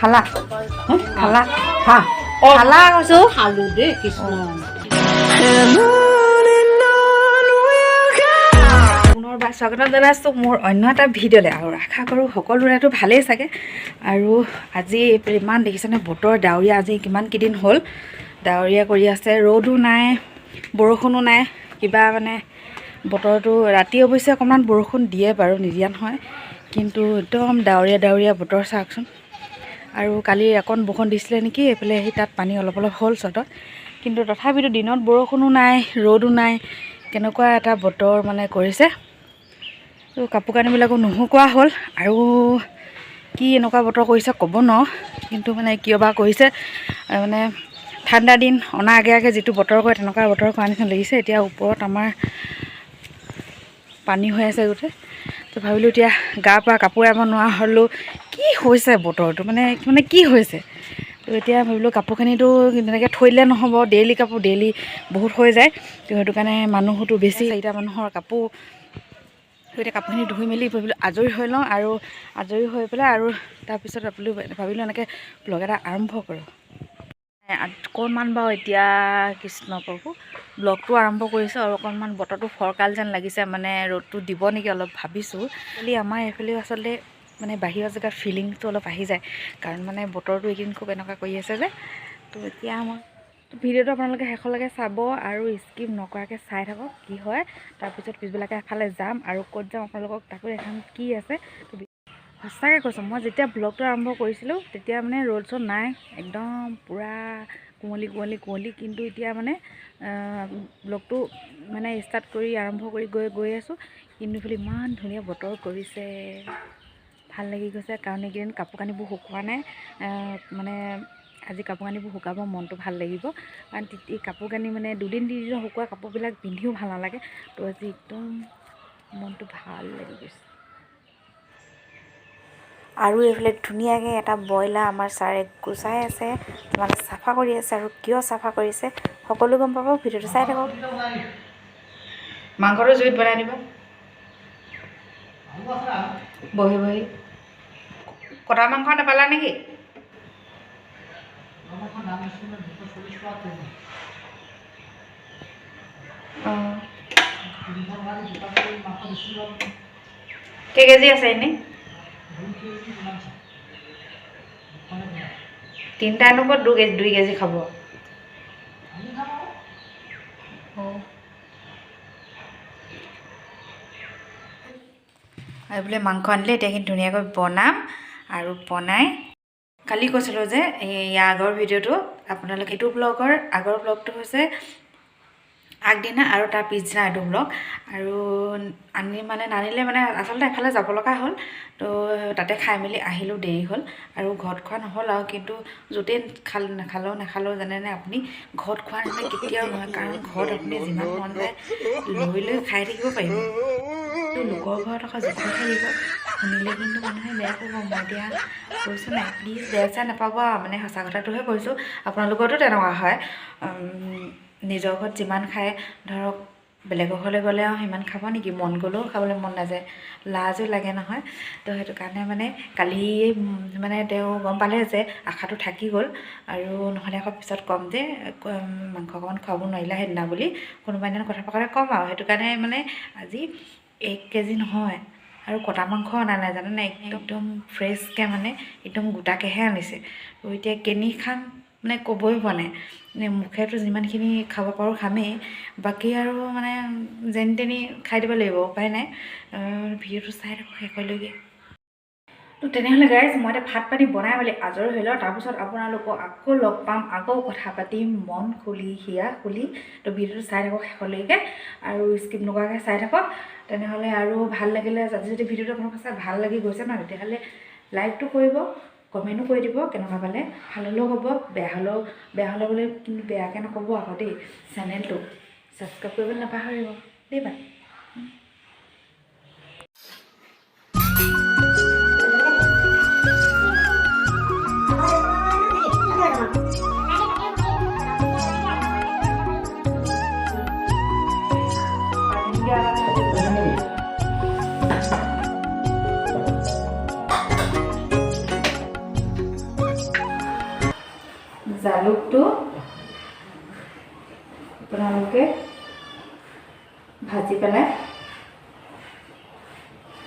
খালা খালা? খা। খালা কৈছো। খালো দেই কৃষ্ণ। পুনৰবাৰ স্বাগতম জনাইছোঁ মোৰ অন্য এটা ভিডিঅ'লৈ আৰু আশা কৰোঁ সকলোৰেতো ভালেই চাগে। আৰু আজি ইমান দেখিছেনে বতৰ ডাৱৰীয়া, আজি কিমান কেইদিন হ'ল ডাৱৰীয়া কৰি আছে, ৰ'দো নাই বৰষুণো নাই, কিবা মানে বতৰটো। ৰাতি অৱশ্যে অকণমান বৰষুণ দিয়ে বাৰু, নিদিয়া নহয়, কিন্তু একদম ডাৱৰীয়া ডাৱৰীয়া বতৰ চাওকচোন। আৰু কালি অকণ বৰষুণ দিছিলে নেকি এইফালে, আহি তাত পানী অলপ অলপ হ'ল চটত, কিন্তু তথাপিতো দিনত বৰষুণো নাই ৰ'দো নাই, কেনেকুৱা এটা বতৰ মানে কৰিছে। তো কাপোৰ কানিবিলাকো নুশুকোৱা হ'ল আৰু কি এনেকুৱা বতৰ কৰিছে ক'ব নোৱাৰোঁ, কিন্তু মানে কিয় বা কৰিছে, মানে ঠাণ্ডা দিন অনা আগে আগে যিটো বতৰ কৰে তেনেকুৱা বতৰ কৰা নিচিনা লাগিছে। এতিয়া ওপৰত আমাৰ পানী হৈ আছে গোটেই। তো ভাবিলোঁ এতিয়া গা পা কাপোৰ এৰাব নোৱাৰা হ'লোঁ, কি হৈছে বতৰটো মানে মানে কি হৈছে। তো এতিয়া ভাবিলোঁ কাপোৰখিনিতো তেনেকৈ থৈ দিলে নহ'ব, ডেইলি কাপোৰ ডেইলি বহুত হৈ যায়, তো সেইটো কাৰণে মানুহতো বেছি, চাৰিটা মানুহৰ কাপোৰ। তো এতিয়া কাপোৰখিনি ধুই মেলি ভাবিলোঁ আজৰি হৈ লওঁ আৰু আজৰি হৈ পেলাই আৰু তাৰপিছত ভাবিলোঁ এনেকৈ ব্লগ এটা আৰম্ভ কৰোঁ। অকণমান বাৰু এতিয়া কৃষ্ণ প্ৰভু ব্লগটো আৰম্ভ কৰিছোঁ আৰু অকণমান বতৰটো ফৰকাল যেন লাগিছে, মানে ৰ'দটো দিব নেকি অলপ ভাবিছোঁ। খালি আমাৰ এইফালেও আচলতে মানে বাহিৰৰ জেগাৰ ফিলিংটো অলপ আহি যায়, কাৰণ মানে বতৰটো এইকেইদিন খুব এনেকুৱা কৰি আছে যে। তো এতিয়া মই ভিডিঅ'টো আপোনালোকে শেষলৈকে চাব আৰু স্কিপ নকৰাকৈ চাই থাকক কি হয়। তাৰপিছত পিছবিলাকে এফালে যাম আৰু ক'ত যাম আপোনালোকক তাকো দেখাম কি আছে। তো সঁচাকৈ কৈছোঁ, মই যেতিয়া ব্লগটো আৰম্ভ কৰিছিলোঁ তেতিয়া মানে ৰ'দ চ'দ নাই, একদম পূৰা কুঁৱলী কুঁৱলী কুঁৱলী, কিন্তু এতিয়া মানে ব্লগটো মানে ষ্টাৰ্ট কৰি আৰম্ভ কৰি গৈ গৈ আছোঁ, কিন্তু এইফালে ইমান ধুনীয়া বতৰ কৰিছে, ভাল লাগি গৈছে। কাৰণ এইকেইদিন কাপোৰ কানিবোৰ শুকোৱা নাই, মানে আজি কাপোৰ কানিবোৰ শুকাব মনটো ভাল লাগিব, কাৰণ তিতি কাপোৰ কানি মানে দুদিন তিনিদিন শুকোৱা কাপোৰবিলাক পিন্ধিও ভাল নালাগে। তো আজি একদম মনটো ভাল লাগি গৈছে। আৰু এইফালে ধুনীয়াকৈ এটা ব্ৰইলাৰ আমাৰ ছাৰে গুচাই আছে, মানে চাফা কৰি আছে, আৰু কিয় চাফা কৰিছে সকলো গম পাব, ভিডিঅ'টো চাই থাকক। মাংসটো জুইত বনাই দিব বহি বহি। কটা মাংস নাপালা নেকি? অঁ, কেই কেজি আছে এনেই? তিনিটানো ক'ত 2 কেজি 2 কেজি খাব? অঁ, আৰু বোলে মাংস আনিলে এতিয়া এইখিনি ধুনীয়াকৈ বনাম। আৰু বনাই কালি কৈছিলোঁ যে এই ইয়াৰ আগৰ ভিডিঅ'টো আপোনালোকে, এইটো ব্লগৰ আগৰ ব্লগটো হৈছে আগদিনা আৰু তাৰ পিছদিনা এইটো ব্লগ। আৰু আনি মানে নানিলে মানে আচলতে এফালে যাব লগা হ'ল, তো তাতে খাই মেলি আহিলোঁ, দেৰি হ'ল আৰু ঘৰত খোৱা নহ'ল আৰু। কিন্তু য'তেই খাল নাখালেও নাখালেও জানেনে আপুনি, ঘৰত খোৱা নিচিনা কেতিয়াও নহয়, কাৰণ ঘৰত আপুনি যিমান মন যায় লৈ লৈ খাই থাকিব পাৰিব, কিন্তু লোকৰ ঘৰত আকৌ জোখত থাকিব। শুনিলে কিন্তু মানুহে বেয়া পাব, মই এতিয়া কৈছোঁ নাই, প্লিজ বেয়া চেয়া নাপাব আৰু, মানে সঁচা কথাটোহে কৈছোঁ। আপোনালোকৰতো তেনেকুৱা হয়, নিজৰ ঘৰত যিমান খায় ধৰক বেলেগৰ ঘৰলৈ গ'লে আৰু সিমান খাব নেকি? মন গ'লেও খাবলৈ মন নাযায়, লাজো লাগে নহয়। তো সেইটো কাৰণে মানে কালি মানে তেওঁ গম পালে যে আশাটো থাকি গ'ল, আৰু নহ'লে আকৌ পিছত ক'ম যে মাংস অকণমান খুৱাব নোৱাৰিলা সেইদিনা বুলি কোনোবা এদিনা কথা পকাতে ক'ম আৰু। সেইটো কাৰণে মানে আজি 1 কেজি নহয় আৰু কটা মাংস অনা নাই জানেনে, একদম ফ্ৰেছকৈ মানে একদম গোটাকৈহে আনিছে। তো এতিয়া কেনি খাম মানে ক'বই পোৱা নাই, মানে মুখেতো যিমানখিনি খাব পাৰোঁ খামেই, বাকী আৰু মানে যেনি তেনি খাই দিব লাগিব, উপায় নাই। ভিডিঅ'টো চাই থাকক শেষলৈকে। তো তেনেহ'লে গাইজ, মই এতিয়া ভাত পানী বনাই মেলি আজৰি হৈ লওঁ, তাৰপিছত আপোনালোকক আকৌ লগ পাম, আকৌ কথা পাতিম মন খুলি হিয়া খুলি। তো ভিডিঅ'টো চাই থাকক শেষলৈকে আৰু স্কিপ নকৰাকৈ চাই থাকক তেনেহ'লে। আৰু ভাল লাগিলে আজি যদি ভিডিঅ'টো আপোনালোকৰ চাই ভাল লাগি গৈছে ন, তেতিয়াহ'লে লাইকটো কৰিব, কমেণ্টো কৰি দিব কেনেকুৱা পালে, ভাল হ'লেও ক'ব, বেয়া হ'লেও, বেয়া হ'লে বোলে কিন্তু বেয়াকৈ নক'ব আকৌ দেই। চেনেলটো ছাবস্ক্ৰাইব কৰিবলৈ নাপাহৰিব দেই। বাই। বুটটো আপোনালোকে ভাজি পেলাই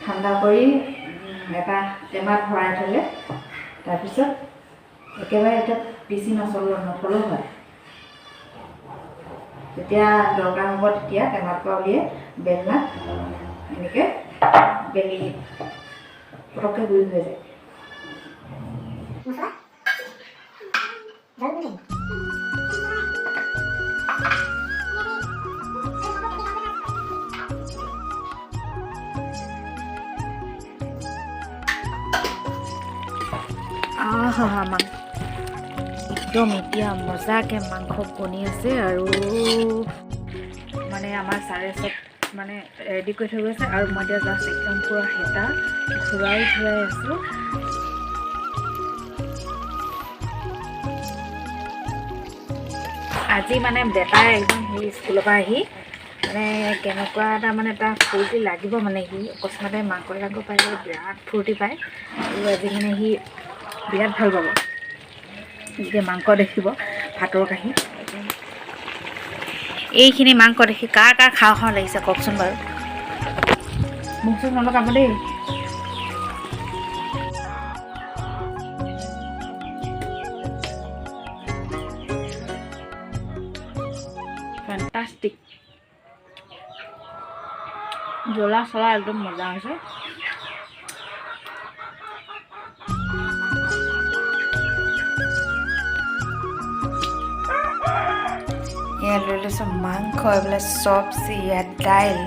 ঠাণ্ডা কৰি এটা টেমাত ভৰাই থ'লে তাৰপিছত একেবাৰে এতিয়া পিচি নথলেও হয়। যেতিয়া দৰকাৰ হ'ব তেতিয়া টেমাৰ পৰা উলিয়াই বেলনাত এনেকৈ বেলি পটককৈ গুড়ি হৈ যায়। আহা মাংস একদম এতিয়া মজাকৈ মাংস বনি আছে আৰু মানে আমাৰ ছাৰে চব মানে ৰেডি কৰি থৈ গৈছে আৰু মই এতিয়া জাষ্ট একদম পূৰা হেতা ঘূৰাই ঘূৰাই আছোঁ। আজি মানে বেটাই একদম সেই স্কুলৰ পৰা আহি মানে কেনেকুৱা এটা মানে এটা ফূৰ্তি লাগিব, মানে সি অকস্মাতে মাংস চাংস পাই গ'লে বিৰাট ফূৰ্তি পায় আৰু আজি মানে সি বিৰাট ভাল পাব যেতিয়া মাংস দেখিব ভাতৰ কাঁহী। এইখিনি মাংস দেখি কাৰ কাৰ খাওঁ খাওঁ লাগিছে কওকচোন বাৰু, মুখ চুখ নলগাব দেই। ফেণ্টাষ্টিক, জ্বলা চলা একদম মজা হৈছে। ইয়াত লৈ লৈছোঁ মাংস, এইফালে চব্জি, ইয়াত দাইল।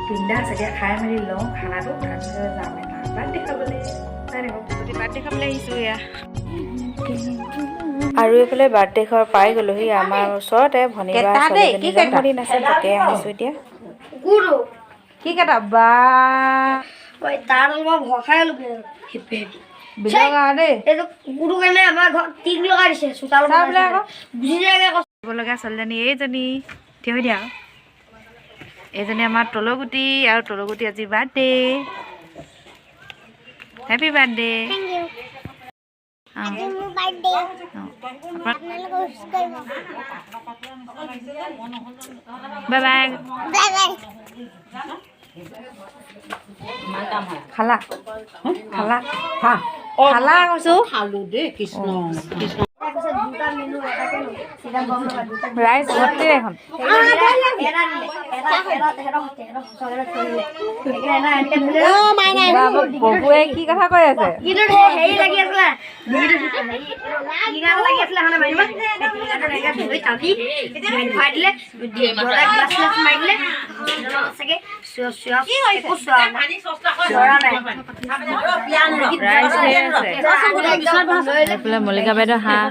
বিন্দাছ এতিয়া খাই মেলি লওঁ খানাটো, তাৰপিছত যাম এটা বাৰ্থডে খাবলৈ। চাই থাকক, বাৰ্থডে খাবলৈ আহিছোঁ এয়া। আৰু এইফালে বাৰ্থডে ঘৰ পাই গ'লোহি, আমাৰ ওচৰতে ভনীবা ছোৱালীজনীৰ জন্মদিন আছে, তাতে আহিছোঁ এতিয়া। কি কেইটা বা লগা ছোৱালীজনী এইজনী থিয় দিয়া, এইজনী আমাৰ তলগুটি আৰু তলগুটি আজি birthday. Happy birthday. Bye bye. খালা খালা খালা কৈছো। ৰাইজ ভৰ্তি এখন। প্ৰভুৱে কি কথা কৈ আছে? এইফালে মল্লিকা বাইদেউ হাঁহ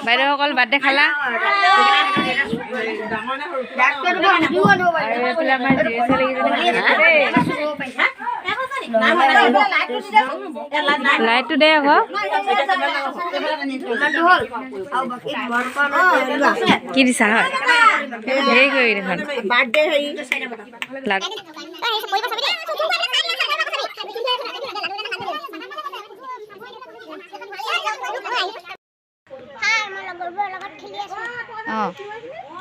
বাইদেউসকল বাৰ্থডে খালা। লাইটটো দে আকৌ, কি দিছা হয় হেৰি কৰি দেখোন। অঁ,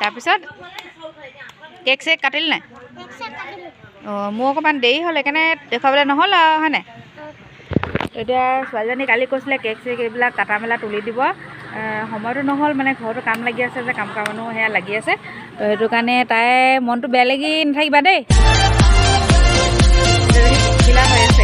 তাৰপিছত কেক চেক কাটিল নাই? অঁ, মোৰ অকণমান দেৰি হ'ল সেইকাৰণে দেখুৱাবলৈ নহ'ল আৰু, হয় নাই? এতিয়া ছোৱালীজনী কালি কৈছিলে কেক চেক এইবিলাক কাটা মেলা তুলি দিব, সময়টো নহ'ল, মানে ঘৰতো কাম লাগি আছে যে, কাম কৰা মানুহ সেয়া লাগি আছে, তো সেইটো কাৰণে তাই মনটো বেয়া লাগি নাথাকিবা দেই। হৈ আছে।